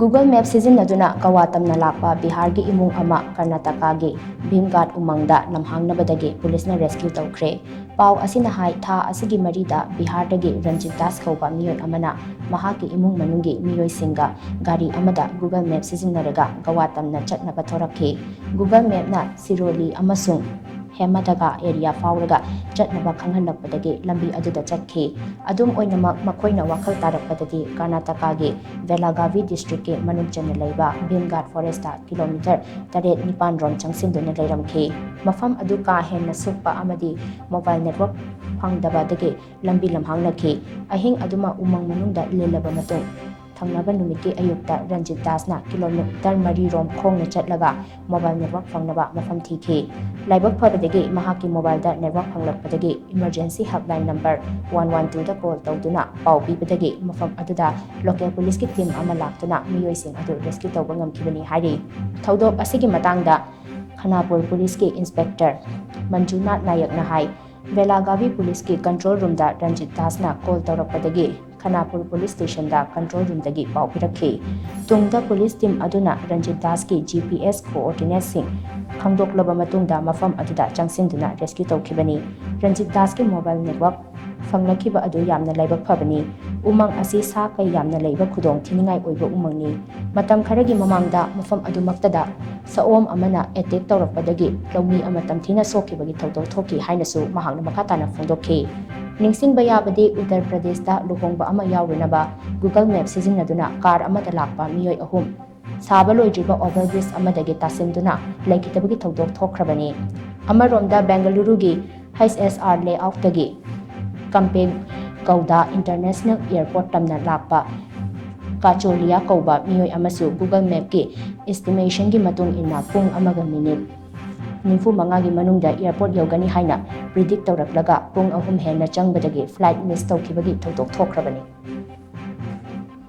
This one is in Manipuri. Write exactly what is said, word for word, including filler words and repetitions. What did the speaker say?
Google Map ꯁꯤꯖꯤꯟꯅꯗꯨꯅ ꯒꯋꯥ ꯇꯝꯅ ꯂꯥꯛꯄ ꯕꯤꯍꯥꯔꯒꯤ ꯏꯃꯨꯡ ꯑꯃ ꯀꯔꯅꯥꯇꯀꯥꯒꯤ ꯚꯤꯝꯒꯥꯠ ꯎꯃꯪꯗ ꯂꯝꯍꯥꯡꯅꯕꯗꯒꯤ ꯄꯨꯂꯤꯁꯅ rescue ꯇꯧꯈ꯭ꯔꯦ꯫ ꯄꯥꯎ ꯑꯁꯤꯅ ꯍꯥꯏ, ꯊꯥ ꯑꯁꯤꯒꯤ ꯃꯔꯤꯗ ꯕꯤꯍꯥꯔꯗꯒꯤ ꯔꯟꯖꯤꯠ ꯗꯥꯁ ꯀꯧꯕ ꯃꯤꯑꯣꯏ ꯑꯃꯅ ꯃꯍꯥꯛꯀꯤ ꯏꯃꯨꯡ ꯃꯅꯨꯡꯒꯤ ꯃꯤꯑꯣꯏꯁꯤꯡꯒ ꯒꯥꯔꯤ ꯑꯃꯗ Google Map ꯁꯤꯖꯤꯟꯅꯔꯒ ꯒꯋꯥ ꯇꯝꯅ ꯆꯠꯅꯕ ꯊꯣꯔꯛꯈꯤ꯫ Google Mapꯅ ꯁꯤꯔꯣꯂꯤ ꯑꯃꯁꯨꯡ ꯍꯦꯃꯗꯒꯥ area ꯐꯥꯎꯔꯒ ꯆꯠꯅꯕ ꯈꯪꯍꯜꯂꯛꯄꯗꯒꯤ ꯂꯝꯕꯤ ꯑꯗꯨꯗ ꯆꯠꯈꯤ꯫ ꯑꯗꯨꯝ ꯑꯣꯏꯅꯃꯛ, ꯃꯈꯣꯏꯅ ꯋꯥꯈꯜ ꯇꯥꯔꯛꯄꯗꯗꯤ ꯀꯔꯅꯥꯇꯀꯥꯒꯤ ꯕꯦꯂꯥꯒꯥꯚꯤ districtꯀꯤ ꯃꯅꯨꯡ ꯆꯟꯅ ꯂꯩꯕ ꯚꯤꯝꯒꯥꯠ forestꯇ kilometre ꯇꯔꯦꯠ ꯅꯤꯄꯥꯟ ꯔꯣꯝ ꯆꯪꯁꯤꯟꯗꯨꯅ ꯂꯩꯔꯝꯈꯤ꯫ ꯃꯐꯝ ꯑꯗꯨ ꯀꯥ ꯍꯦꯟꯅ ꯁꯨꯛꯄ ꯑꯃꯗꯤ mobile network ꯐꯪꯗꯕꯗꯒꯤ ꯂꯝꯕꯤ ꯂꯝꯍꯥꯡꯅꯈꯤ꯫ ꯑꯍꯤꯡ ꯑꯗꯨꯃ ꯎꯃꯪ ꯃꯅꯨꯡꯗ ꯂꯦꯜꯂꯕ ꯃꯇꯨꯡ, ꯊꯪꯅꯕ ꯅꯨꯃꯤꯠꯀꯤ ꯑꯌꯨꯛꯇ ꯔꯟꯖꯤꯠ ꯗꯥꯁꯅ kilometre ꯃꯔꯤ ꯔꯣꯝ ꯈꯣꯡꯅ ꯆꯠꯂꯒ mobile network ꯐꯪꯅꯕ ꯃꯐꯝ ꯊꯤꯈꯤ꯫ ꯂꯥꯏꯕꯛ ꯐꯕꯗꯒꯤ ꯃꯍꯥꯛꯀꯤ mobileꯗ network ꯐꯪꯂꯛꯄꯗꯒꯤ emergency helpline number one one twoꯗ call ꯇꯧꯗꯨꯅ ꯄꯥꯎ ꯄꯤꯕꯗꯒꯤ ꯃꯐꯝ ꯑꯗꯨꯗ local policeꯀꯤ team ꯑꯃ ꯂꯥꯛꯇꯨꯅ ꯃꯤꯑꯣꯏꯁꯤꯡ ꯑꯗꯨ rescue ꯇꯧꯕ ꯉꯝꯈꯤꯕꯅꯤ ꯍꯥꯏꯔꯤ꯫ ꯊꯧꯗꯣꯛ ꯑꯁꯤꯒꯤ ꯃꯇꯥꯡꯗ ꯈꯅꯥꯄꯨꯔ policeꯀꯤ inspector ꯃꯟꯖꯨꯅꯥꯊ ꯅꯥꯌꯛꯅ ꯍꯥꯏ, ꯕꯦꯂꯥꯒꯥꯚꯤ policeꯀꯤ control roomꯗ Ranjit ꯗꯥꯁꯅ call ꯇꯧꯔꯛꯄꯗꯒꯤ ꯈꯅꯥꯄꯨꯔ police stationꯗ control roomꯗꯒꯤ ꯄꯥꯎ ꯄꯤꯔꯛꯈꯤ꯫ ꯇꯨꯡꯗ police team ꯑꯗꯨꯅ ꯔꯟꯖꯤꯠ ꯗꯥꯁꯀꯤ GPS coordinateꯁꯤꯡ ꯈꯪꯗꯣꯛꯂꯕ ꯃꯇꯨꯡꯗ ꯃꯐꯝ ꯑꯗꯨꯗ ꯆꯪꯁꯤꯟꯗꯨꯅ rescue ꯇꯧꯈꯤꯕꯅꯤ꯫ ꯔꯟꯖꯤꯠ ꯗꯥꯁꯀꯤ mobile network ꯐꯪꯂꯛꯈꯤꯕ ꯑꯗꯨ ꯌꯥꯝꯅ ꯂꯥꯏꯕꯛ ꯐꯕꯅꯤ꯫ ꯎꯃꯪ ꯑꯁꯤ ꯁꯥ ꯀꯩ ꯌꯥꯝꯅ ꯂꯩꯕ ꯈꯨꯗꯣꯡ ꯊꯤꯅꯤꯡꯉꯥꯏ ꯑꯣꯏꯕ ꯎꯃꯪꯅꯤ꯫ ꯃꯇꯝ ꯈꯔꯒꯤ ꯃꯃꯥꯡꯗ ꯃꯐꯝ ꯑꯗꯨꯃꯛꯇꯗ ꯁꯑꯣꯝ ꯑꯃꯅ attack ꯇꯧꯔꯛꯄꯗꯒꯤ ꯂꯧꯃꯤ ꯑꯃ ꯇꯝꯊꯤꯅ ꯁꯣꯛꯈꯤꯕꯒꯤ ꯊꯧꯗꯣꯛ ꯊꯣꯛꯈꯤ ꯍꯥꯏꯅꯁꯨ ꯃꯍꯥꯛꯅ ꯃꯈꯥ ꯇꯥꯅ ꯐꯣꯡꯗꯣꯛꯈꯤ꯫ ꯅꯤꯡꯁꯤꯡꯕ ꯌꯥꯕꯗꯤ, ꯎꯠꯇꯔ ꯄ꯭ꯔꯗꯦꯁꯇ ꯂꯨꯍꯣꯡꯕ ꯑꯃ ꯌꯥꯎꯔꯨꯅꯕ Google Map ꯁꯤꯖꯤꯟꯅꯗꯨꯅ car ꯑꯃꯗ ꯂꯥꯛꯄ ꯃꯤꯑꯣꯏ ꯑꯍꯨꯝ ꯁꯥꯕ ꯂꯣꯏꯗ꯭ꯔꯤꯕ overbridge ꯑꯃꯗꯒꯤ ꯇꯥꯁꯤꯟꯗꯨꯅ ꯂꯩꯈꯤꯗꯕꯒꯤ ꯊꯧꯗꯣꯛ ꯊꯣꯛꯈ꯭ꯔꯕꯅꯤ꯫ ꯑꯃꯔꯣꯝꯗ, ꯕꯦꯡꯒꯂꯨꯔꯨꯒꯤ H S R layoutꯇꯒꯤ ꯀꯝꯄꯦꯒꯧꯗꯥ International Airport ꯇꯝꯅ ꯂꯥꯛꯄ ꯀꯥꯆꯣꯂꯤꯌꯥ ꯀꯧꯕ ꯃꯤꯑꯣꯏ ꯑꯃꯁꯨ Google Mapꯀꯤ estimationꯒꯤ ꯃꯇꯨꯡ ꯏꯟꯅ ꯄꯨꯡ ꯑꯃꯒ minute ꯅꯤꯐꯨ ꯃꯉꯥꯒꯤ ꯃꯅꯨꯡꯗ airport ꯌꯧꯒꯅꯤ ꯍꯥꯏꯅ predict ꯇꯧꯔꯛꯂꯒ ꯄꯨꯡ ꯑꯍꯨꯝ ꯍꯦꯟꯅ ꯆꯪꯕꯗꯒꯤ flight miss ꯇꯧꯈꯤꯕꯒꯤ ꯊꯧꯗꯣꯛ ꯊꯣꯛꯈ꯭ꯔꯕꯅꯤ꯫